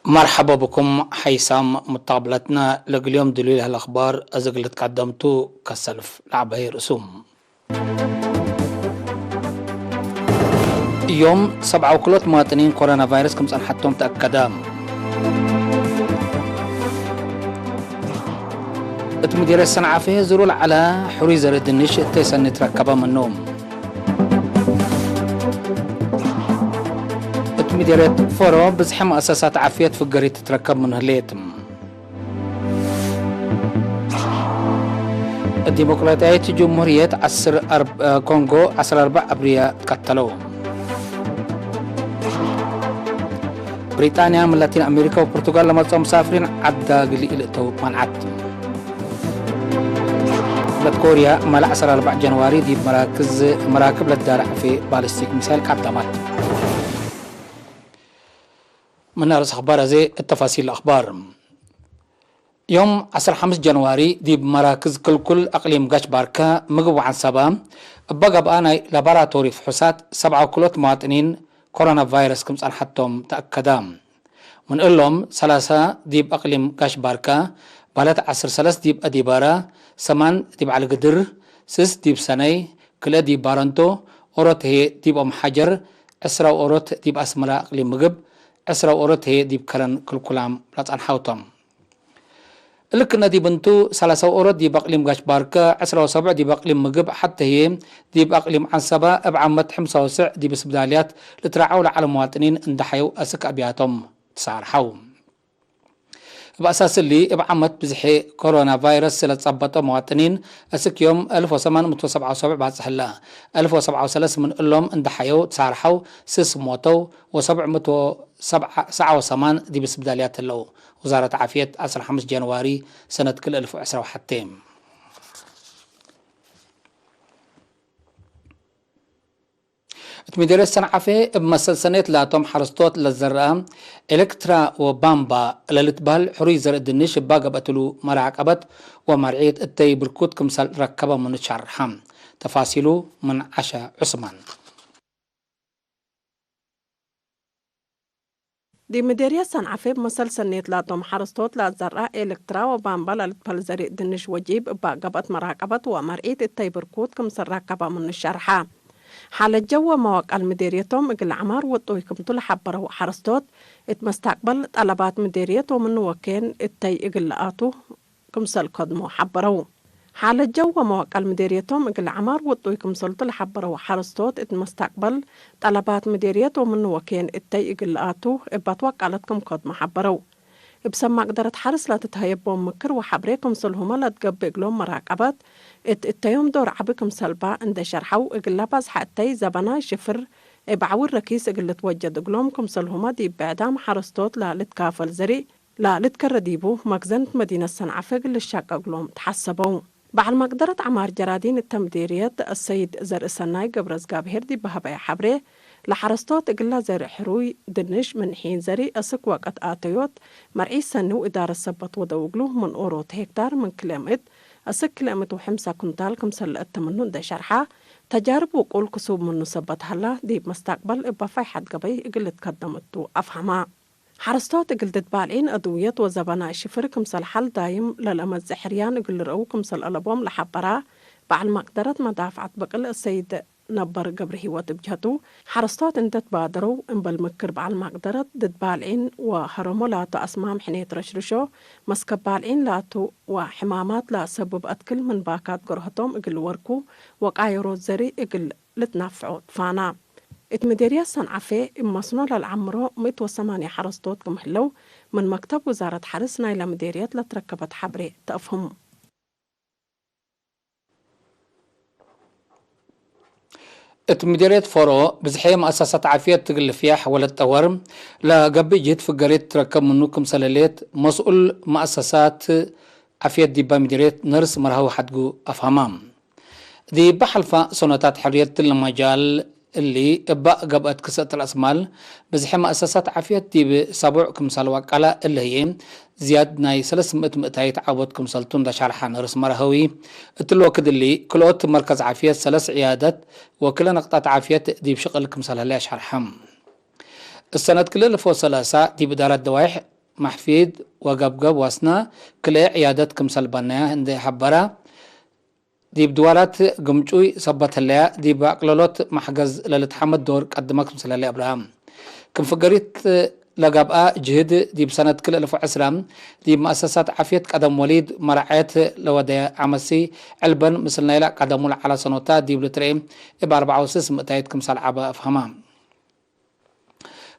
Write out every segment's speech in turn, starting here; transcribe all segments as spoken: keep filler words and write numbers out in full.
መርሐበ ብኩም ሐይሳም ሙታብለትነ፣ ለእግል ዮም ድሉይ ለህለ አኽባር አዜ እግል ልትቀደም ቱ። ከሰልፍ ለዐበየ ርእሱ። ዮም ሰብዓ ወክልኦት መዋጥኒን ኮሮና ቫይረስ ክም ጸንሐቶም ተአከደ። እት ምዴርየት ሰንዓፈ ዝሩ ለዐለ ሕሩይ ዘርእ ድንሽ እተይ ሰኒ ትረከበ ምኑ። እት ምዴርየት ፎሮ ብዝሒ መአሰሳት ዓፍየት ፍገሪት ትትረከብ ምኑ ህሌት። እት ዲሞቅራጥያይት ጅምሁርየት ዐስር አርብ-፣ ኮንጎ ዐስር አርበዕ አብርየ ትቀተለው። ብሪጣንያ ምን ላቲን አሜሪካ ወፖርቱጋል ለመጽኦ መሳፍሪን ዐዳ እግል ኢልእተው መንዐት። ደውለት ኮርያ፣ ማለ ዐስር አርበዕ ጀንዋሪ ዲብ መራክዝ፣ መራክብ ለትዳለ ዐፌ ባሊስቲክ ሚሳይል ቀደመት። ምን አርእስ አኽባር አዜ እት ተፋሲል አኽባር። ዮም ዐስር ሐምስ ጀንዋሪ ዲብ መራክዝ ክልኩል አቅሊም ጋሽ ባርከ ምግብ ወዐንሰበ እበ ገብአ ናይ ላቦራቶሪ ፍሑሳት ሰብዓ ወክልኦት መዋጥኒን ኮሮና ቫይረስ ክም ጸንሐቶም ተአከደ። ምን እሎም ሰላሰ ዲብ አቅሊም ጋሽ ባርከ፣ ባለት ዐስር ሰለስ ዲብ አዲበረ፣ ሰማን ዲብ ዐሊ ግድር፣ ስስ ዲብ ሰነይ፣ ክልኤ ዲብ ባረንቶ፣ ኦሮት ህዬ ዲብ ኦም ሐጀር፣ ዕስራ ወኦሮት ዲብ አስመረ አቅሊም ምግብ፣ ዕስራ ወኦሮት ህዬ ዲብ ከረን ክልኩላም ለጸንሐው ቶም። እሊ ክእነ ዲብ እንቱ፣ ሰላሳ ወኦሮት ዲብ አቅሊም ጋሽ ባርከ፣ ዕስራ ወሰቡዕ ዲብ አቅሊም ምግብ፣ ሐቴ ህዬ ዲብ አቅሊም ዐንሰበ እብ ዓመት ሕምሳ ወስዕ ዲብ ስብዳልያት ልትረዐው ለዐለ መዋጥኒን እንዴ ሐየው አስክ አብያቶም ትሳርሐው። እብ አሳስ እሊ፣ እብ ዓመት ብዝሒ ኮሮና ቫይረስ ለጸበጠ መዋጥኒን አስክ ዮም አልፍ ወሰማን ምእት ወሰብዓ ወሰቡዕ ባጽሕ ህለ። አልፍ ወሰብዓ ወሰለስ ምን እሎም እንዴ ሐየው ትሳርሐው፣ ስስ ሞተው ወሰብዕ ምእት ወሰብዓ ወሰማን ዲብ ስብዳልያት ህለው። ውዛረት ዓፍየት፣ ዐስር ሐምስ ጀንዋሪ ሰነት ክልኤ አልፍ ወዕስራ ወሐቴ። እት ምዴርየት ሰንዓፈ እብ መሰል ሰኔት ላቶም ሐረስቶት ለዘረአ ኤሌክትራ ወባምባ ለልትበህል ሕሩይ ዘርእ ድንሽ እባ ገብአት እሉ መራቀበት ወመርዒት እተይ ብርኩት ክምሰል ረከበ ምኑ ሸርሐ። ተፋሲሉ ምን ዐሸ ዑስማን። ዲብ ምዴርየት ሰንዓፈ እብ መሰል ሰኔት ላቶም ሐረስቶት ለአዘርአ ኤሌክትራ ወባምባ ለልትበህል ዘርእ ድንሽ ወጂብ እባ ገብአት መራቀበት ወመርዒት እተይ ብርኩት ክምሰል ረከበ ምኑ ሸርሐ። ሓለት ጀው ወመዋቀል ምዴርየቶም እግል ዐማር ውጡይ ክምቱ ለሐበረው ሐረስቶት፣ እት መስተቅበል ጠለባት ምዴርየት ወምኑ ወኬን እተይ እግል ለአቱ ክምሰል ከድሞ ሐበረው። ሓለት ጀው ወመዋቀል ምዴርየቶም እግል ዐማር ውጡይ ክምሰልቱ ለሐበረው ሐረስቶት፣ እት መስተቅበል ጠለባት ምዴርየት ወምኑ ወኬን እተይ እግል ለአቱ እባት ወቃለት ክም ከድሞ ሐበረው። እብ ሰብ መቅደረት ሐርስ ለትትሀየቦም ምክር ወሐብሬ ክምሰልሁመ ለትገብእ እግሎም መራቀበት እት እተዮም ዶር ዐቢ ክምሰል በ እንዴ ሸርሐው፣ እግለ ባዝሐ እተይ ዘበናይ ሽፍር እብ ዐውር ረኪስ እግል ልትወጀድ እግሎም ክምሰልሁመ ዲብ ብዕዳም ሐረስቶት ለልትካፈል ዘርእ ለልትከረ ዲቡ መክዘን እት መዲነት ሰንዓፈ እግል ልሻቀ እግሎም ተሐሰበው። በዐል መቅደረት ዐማር ጀራዲን እተ ምዴርየት አሰይድ ዘርእሰናይ ገብረዝጋብሄር ዲብ ሀበየ ሐብሬ፣ ለሐረስቶት እግላ ዘርእ ሕሩይ ድንሽ ምን ሒን ዘርእ እስክ ወቅት አተዮት መርዒት ሰኒ ወእዳረት ሰበት ወደው እግሉ ምን ኦሮት ሄክታር ምን ክልኤ ምእት እስክ ክልኤ ምእት ወሐምሳ ኩንታል ክምሰል ለአተ ምኑ እንዴ ሸርሐ፣ ተጃርብ ውቁል ክሱብ ምኑ ሰበት ሀላ፣ ዲብ መስተቅበል እበ ፋይሐት ገበይ እግል ልትከደም እቱ አፍሀማ። ሐረስቶት እግል ድድ ባልዒን አድውየት ወዘበናይ ሽፍር ክምሰል ሐል ዳይም ለለመጽእ ሕርያን እግል ልርአው ክምሰል አለቦም ለሐበራ በዐል መቅደረት መዳፍዐት ብቅል አሰይድ ነበር ገብረሂወት እብ ጀህቱ፣ ሐረስቶት እንዴ ትባደረው እምበል ምክር በዐል መቅደረት ድድ ባልዒን ወሀረሞ ላቱ አስማም ሕኔት ረሽርሾ፣ መስከብ ባልዒን ላቱ ወሕማማት ለአሰብብ አትክል ምን ባካት ገርሀቶም እግል ልወርኩ ወቃየሮት ዘርእ እግል ልትናፍዖ ትፋና። እት ምዴርየት ሰንዓፌ እብ መስኖ ለልዐምሮ ምእት ወሰማንያ ሐረስቶት ክም ህለው፣ ምን መክተብ ውዛረት ሐርስ ናይለ ምዴርየት ለትረከበት ሐብሬ ተአፍህም። እት ምዴርየት ፎሮ፣ ብዝሐ መአሰሳት ዓፍየት እግል ልፍየሕ ወለትጠወር ለገብእ ጅህድ ፍገሪት ትረከብ ምኑ ክምሰል ህሌት፣ መስኡል መአሰሳት ዓፍየት ዲባ ምዴርየት ነርስ መርሃዊ ሐድጉ አፍሀማ። ዲብ ሐልፋ ሰኖታት ሕርየት እሊ መጃል እሊ እበ ገብአት ክሰእት ረአስማል ብዝሐ መአሰሳት ዓፍየት ዲብ ሰቡዕ ክምሰል ወቀለ እሊ ህዬ ዝያድ ናይ ሰለስ ምእት ምእታይት ዓቦት ክምሰልቱ እንዴ ሸርሐ ነርስ መርሃዊ፣ እትሊ ወክድ እሊ ክልኦት መርከዝ ዓፍየት ሰለስ ዕያደት ወክለ ነቅጣት ዓፍየት ዲብ ሽቅል ክምሰል ህለ ሸርሐ። እሰነት ክልኤ አልፍ ወሰላሳ ዲብ እዳረት ደዋይሕ መሕፊድ ወገብገብ ዋስና ክልኤ ዕያደት ክምሰል በነያ እንዴ ሐበራ፣ ዲብ ድዋላት ግምጩይ ሰበት ህለያ፣ ዲብ አቅለሎት መሕገዝ ለልትሐመድ ዶር ቀድመ ክምሰል ህለ አብርሃም። ክም ፍገሪት ለገብአ ጅህድ፣ ዲብ ሰነት ክልኤ እልፍ ወዕስራ ዲብ መአሰሳት ዓፍየት ቀደም ወሊድ መራዐየት ለወደየ ዐመሲ ዕልበን ምስል ናይለ ቀደሙ ለዐለ ሰኖታት ዲብ ልትርኤ እብ አርበዓ ወስስ ምእታይት ክምሰል ዐበ አፍሀመ።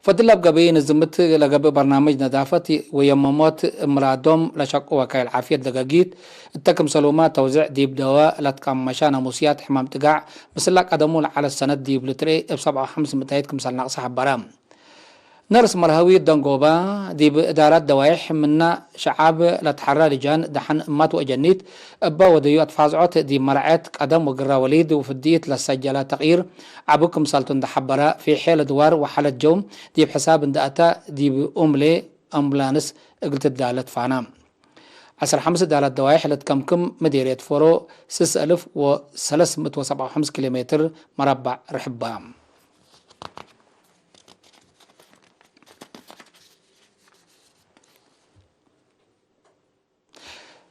ፈድል ለብ ገበይ ንዝምት ለገብእ በርናምጅ ነዳፈት ወየመሞት እብ ምላዶም ለሸቁ ወካይል ዓፍየት ደገጊት እተ ክምሰሉመ ተውዝዕ ዲብ ደወ ለትቀመሻ ናሙስያት ሕማም ጥጋዕ ምስል ለቀደሙ ለዐለት ሰነት ዲብ ልትርኤ እብ ሰብዓ ወሐምስ ምእታይት ክምሰል ነቅሰ ሐበረ። ነርስ መርሀዊ ደንጎባ፣ ዲብ እዳራት ደዋይሕ ምነ ሸዓብ ለትሐራ ልጃን ደሐን እማት ወአጀኒት እበ ወደዩ አትፋዝዖት ዲብ መርዐየት ቀደም ወግራ ወሊድ ወፍድይት ለሰጀለ ተቅይር ዐቢ ክምሰልቱ እንደ ሐበረ፣ ፊሐ ለድዋር ወሓለት ጀው ዲብ ሕሳብ እንደ አተ፣ ዲብ ኡምሌ አምቡላንስ እግል ትዳለ ትፋና። ዐስር ሐምስ እዳራት ደዋይሕ ለትከምክም ምዴርየት ፎሮ ስስ አልፍ ወሰለስ ምእት ወሰብዓ ወሐምስ ኪሎ ሜትር መረበዕ ርሕባ።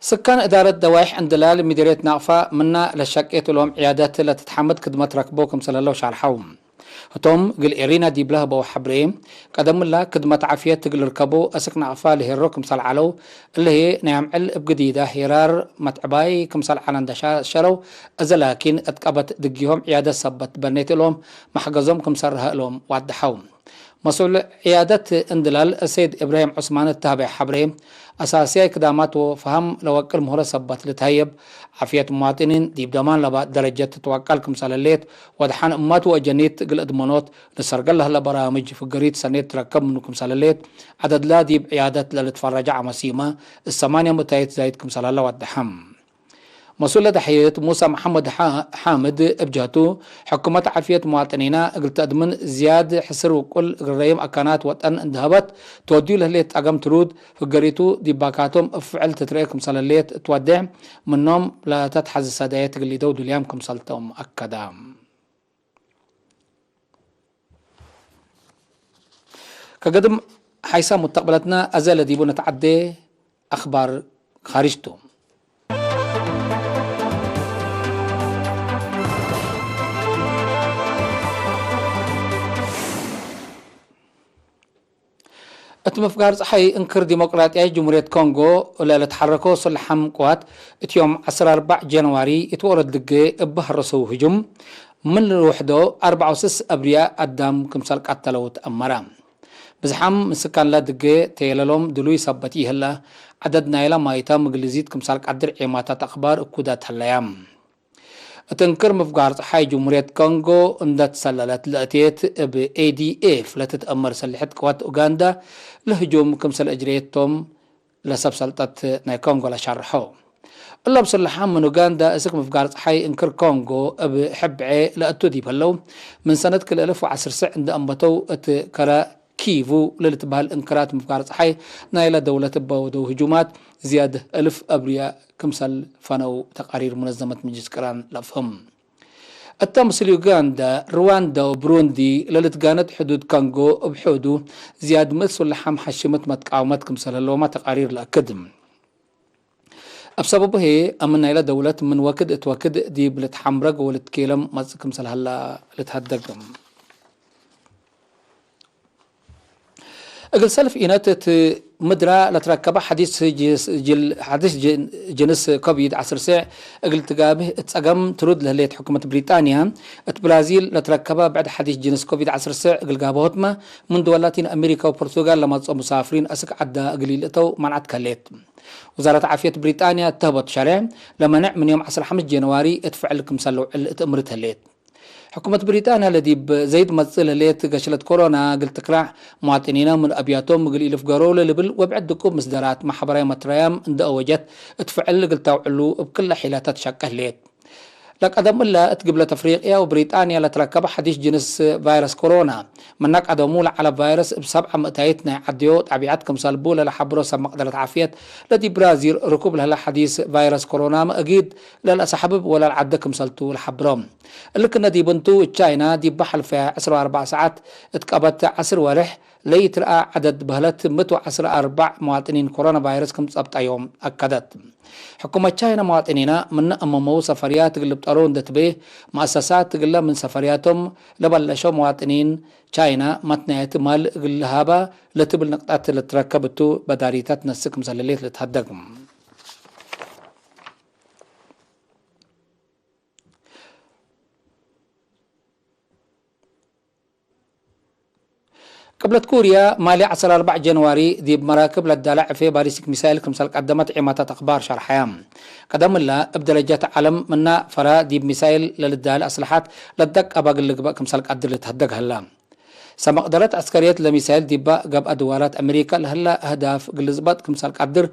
ስካን እዳረት ደዋይሕ ዕንድላል ምዲርየት ናቅፋ ምና ለሸቄት እሎም ዕያደት ለትትሐመድ ክድመት ረክቦ ክምሰል ህለው ሻርሐው። ህቶም እግል ኤሪና ዲብ ለህበው ሐብሬ፣ ቀደምላ ክድመት ዓፍየት እግል ልርከቦ አስክ ናቅፋ ለሄሮ ክምሰል ዐለው፣ እለ ህዬ ናይ አምዕል እብ ግዲዳ ሄራር መትዕባይ ክምሰል ዐለ እንደ ሻሸረው፣ እዘ ላኪን እት ቀበት ድጊሆም ዕያደት ሰበት በኔት እሎም መሕገዞም ክምሰል ረሀ እሎም ዋድሐው። መስኡል ዕያደት እንድላል ሰይድ እብራሂም ዑስማን እት ሀበየ ሐብሬ፣ አሳስያይ ክዳማት ወፈሀም ለወቅል ምሁረ ሰበት ልትሀየብ፣ ዓፍየት ሙዋጥኒን ዲብ ደማን ለባ ደረጀት ትትወቀል ክምሰል ህሌት፣ ወደሐን እማት ወአጀኒት እግል እድመኖት ልሰርገል ለህለ በራምጅ ፍገሪት ሰኔት ትረከብ ምኑ ክምሰል ህሌት፣ ዐደድላ ዲብ ዕያደት ለልትፈረጀ ዐመሲመ እብ ሰማንያ ምእታይት ዛይድ ክምሰል ህለ ወደሐም። መስኡል ለደሐየት ሙሳ መሐመድ ሓ-፣ ሓምድ እብ ጀህቱ፣ ሕኩመት ዓፍየት ሙዋጥኒና እግል ተአድምን ዝያድ ሕስር ውቁል እግል ረይም አካናት ወጠን እንደ ሀበት፣ ትወድዩ ለህሌት ጸገም ትሩድ፣ ፍገሪቱ ዲብ ባካቶም እብ ፍዕል ትትርኤ ክምሰል ህሌት ትወዴሕ፣ ምኖም ለተትሐዝሰ ዳየት እግል ሊደው ዱልያም ክምሰልቶም አከደ። ከገድም ሓይሳም ሙተቅበለትና አዘ ለዲቡ ነትዐዴ አክባር ካርጅ ቱ። እት ምፍጋር ጸሓይ እንክር ዲሞቅራጥያይት ጅምሁርየት ኮንጎ ለልትሐረኮ ስልሓም ቅዋት፣ እት ዮም ዐስር አርበዕ ጀንዋሪ እት ወሮት ድጌ እብ ሀረሰው ህጁም፣ ምን ልውሕዶ አርበዕ ወስስ አብርያ አዳም ክምሰል ቀተለው ተአመረ። ብዝሓም ምስካንለ ድጌ ቴለሎም ድሉይ ሰበት ኢህለ፣ ዐደድ ናይለ ማይታም እግል ልዚድ ክምሰል ቀድር ዔማታት አክባር እኩዳት ሀለያ። እት እንክር ምፍጋር ጸሓይ ጅምሁርየት ኮንጎ እንደ ትሰለለት ለእቴት፣ እብ ኤ ዲ ኤፍ ለትትአመር ሰልሕት ቅዋት ኡጋንዳ ለህጁም ክምሰል እጅሬቶም ለሰብ ሰልጠት ናይ ኮንጎ ለሻርሖ። እሎም ስልሓም ምን ኡጋንዳ እስክ ምፍጋር ጸሓይ እንክር ኮንጎ እብ ሕብዔ ለእቱ ዲብ ህለው፣ ምን ሰነት ክልኤ እልፍ ወዐስር ስዕ እንደ አንበተው እት ከረ ኪቩ ለልትበህል እንክራት ምፍጋር ጸሓይ ናይለ ደውለት እበ ወደው ህጁማት ዝያድ እልፍ አብርያ ክምሰል ፈነው ተቃሪር ሙነዘመት ምጅልስ ቅራን ለአፍህም። እተ ምስል ዩጋንዳ፣ ርዋንዳ ወብሩንዲ ለልትጋነድ ሕዱድ ካንጎ እብ ሖዱ ዝያድ ምእት ሱልሓም ሐሽመት መትቃወመት ክምሰል ህለውመ ተቃሪር ለአክድ። እብ ሰበቡ ህዬ፣ አምን ናይለ ደውለት ምን ወክድ እት ወክድ ዲብ ልትሐምረግ ወልትኬለም መጽእ ክምሰል ሀላ ልትሀደግ። እግል ሰልፍ ኢነት እት ምድራ ለትረከበ ሐዲስ ጅስ-፣ ጅል-፣ ሐዲስ ጅ-፣ ጅንስ ኮቪድ ዐስር ስዕ እግል ትጋብህ እት ጸገም ትሩድ ለህሌት ሕኩመት ብሪጣንያ፣ እት ብራዚል ለትረከበ ብዕድ ሐዲስ ጅንስ ኮቪድ ዐስር ስዕ እግል ጋብሆትመ፣ ምን ድወል ላቲን አሜሪካ ወፖርቱጋል ለመጽኦ ሙሳፍሪን አስክ ዐዳ እግል ኢልእተው መንዐት ከሌት። ውዛረት ዓፍየት ብሪጣንያ እተህቦት ሸሬዕ ለመንዕ ምን ዮም ዐስር ሐምስ ጀንዋሪ እት ፍዕል ክምሰል ለውዕል እት እምርት ህሌት። ሕኩመት ብሪጣንያ ለዲብ ዘይድ መጽእ ለህሌት ገሽለት ኮሮና እግል ትክራዕ፣ መዋጥኒነ ምን አብያቶም እግል ኢልፍገረው ለልብል ወብዕድ ድቁብ ምስደራት ማሕበራዊ መትረያም እንደ አወጀት እት ፍዕል እግል ተውዕሉ እብ ክለ ሒላታት ሸቀ ህሌት። ለቀደም እለ እት ግብለት አፍሪቅያ ወብሪጣንያ ለትረከበ ሐዲስ ጅንስ ቫይረስ ኮሮና፣ ምነ ቀደሙ ለዐለ ቫይረስ እብ ሰብዐ ምእታይት ናይ ዐድዮ ጣቢዐት ክምሰል ቡ ለለሐብሮ ሰብ መቅደረት ዓፍየት፣ ለዲብ ብራዚል ርኩብ ለህለ ሐዲስ ቫይረስ ኮሮናመ እጊድ ለለአሰሕብብ ወለልዓደ ክምሰልቱ ለሐብሮ። እሊ ክነ ዲብ እንቱ፣ ቻይና ዲብ ሐልፈ ዕስራ ወአርበዕ ሰዓት እት ቀበት ዐስር ወርሕ ለኢትረአ ዐደድ በህለት ምእት ወዐስር አርበዕ መዋጥኒን ኮሮና ቫይረስ ክም ጸብጠዮም አከደት። ሕኩመት ቻይና መዋጥኒና ምነ አመመው ሰፈርያት እግል ልብጠሎ እንደ ትቤ፣ መአሰሳት እግለ ምን ሰፈርያቶም ለበለሸው መዋጥኒን ቻይና መትናየት ማል እግል ለሃባ ለትብል ንቅጠት ልትረከብ እቱ በዳሪታት ነስክ ምሰለሌት ልትሀደግ። ቅብለት ኩርያ፣ ማልየ ዐስር አርበዕ ጀንዋሪ ዲብ መራክብ ለዳለ ዕፌ ባሊስቲክ ሚሳይል ክምሰል ቀደመት ዒማታት አክባር ሸርሐያ። ቀደም እለ፣ እብ ደረጀት ዐለም ምና ፈራ ዲብ ሚሳይል ለልዳለ አስለሐት ለደቀበ እግል ልግበእ ክምሰል ቀድር ልትሀደግ ሀላ። ሰብ መቅደረት ዐስከርየት ለሚሳይል ዲባ ገብአ ድዋላት አሜሪካ ለህላ አህዳፍ እግል ልዝበጥ ክምሰል ቀድር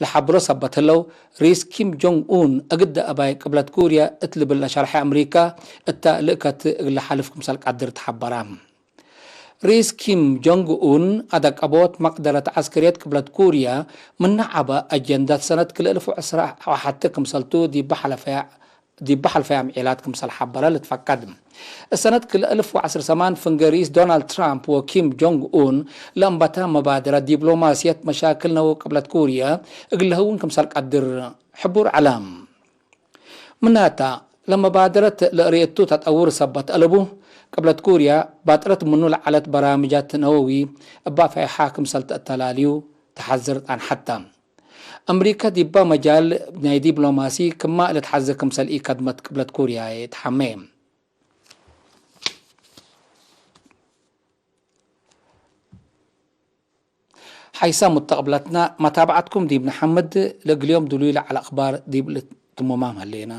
ለሐብሮ ሰበት ህለው፣ ርኢስ ኪም ጆንግ ኡን እግደ አባይ ቅብለት ኩርያ እት ልብል ለሸርሐ አምሪካ፣ እተ ልእከት እግል ለሓልፍ ክምሰል ቀድር ተሐበራ። ርኢስ ኪም ጆንግ ኡን አደቀቦት መቅደረት ዐስከርየት ቅብለት ኩርያ፣ ምነ ዐበ አጀንዳት ሰነት ክልኤ እልፍ ወዐስር ወሐቴ ክምሰልቱ ዲብ ሐለፈያ ዲብ ሐልፈ አምዒላት ክምሰል ሐበረ ልትፈቀድ። እሰነት ክልኤ እልፍ ወዐስር ሰማን ፍንጌ ርኢስ ዶናልድ ትራምፕ ወኪም ጆንግ ኡን ለእንበታ መባደረት ዲፕሎማስየት መሻክል ነወ ቅብለት ኩርየ እግል ለህውን ክምሰል ቀድር ሕቡር ዐለ። ምናተ፣ ለመባደረት ለእርየቱ ተጠውር ሰበት አለቡ፣ ቅብለት ኩርየ ባጥረት ምኑ ለዐለት በራምጃት ነወዊ እበ ፈይሐ ክምሰል ተአተላልዩ ተሐዝር ጣንሐተ። አምሪከ ዲበ መጃል ናይ ዲፕሎማሲ ክመ ልትሐዜ ክምሰል ኢከድመት ቅብለት ኩርያየ ተሐሜ። ሐይሰ ሙተቅብለትነ መታብዐትኩም ዲብ ነሐምድ፣ ለእግልዮም ድሉይ ለዐለ አክባር ዲብ ልትሙማም ህሌነ።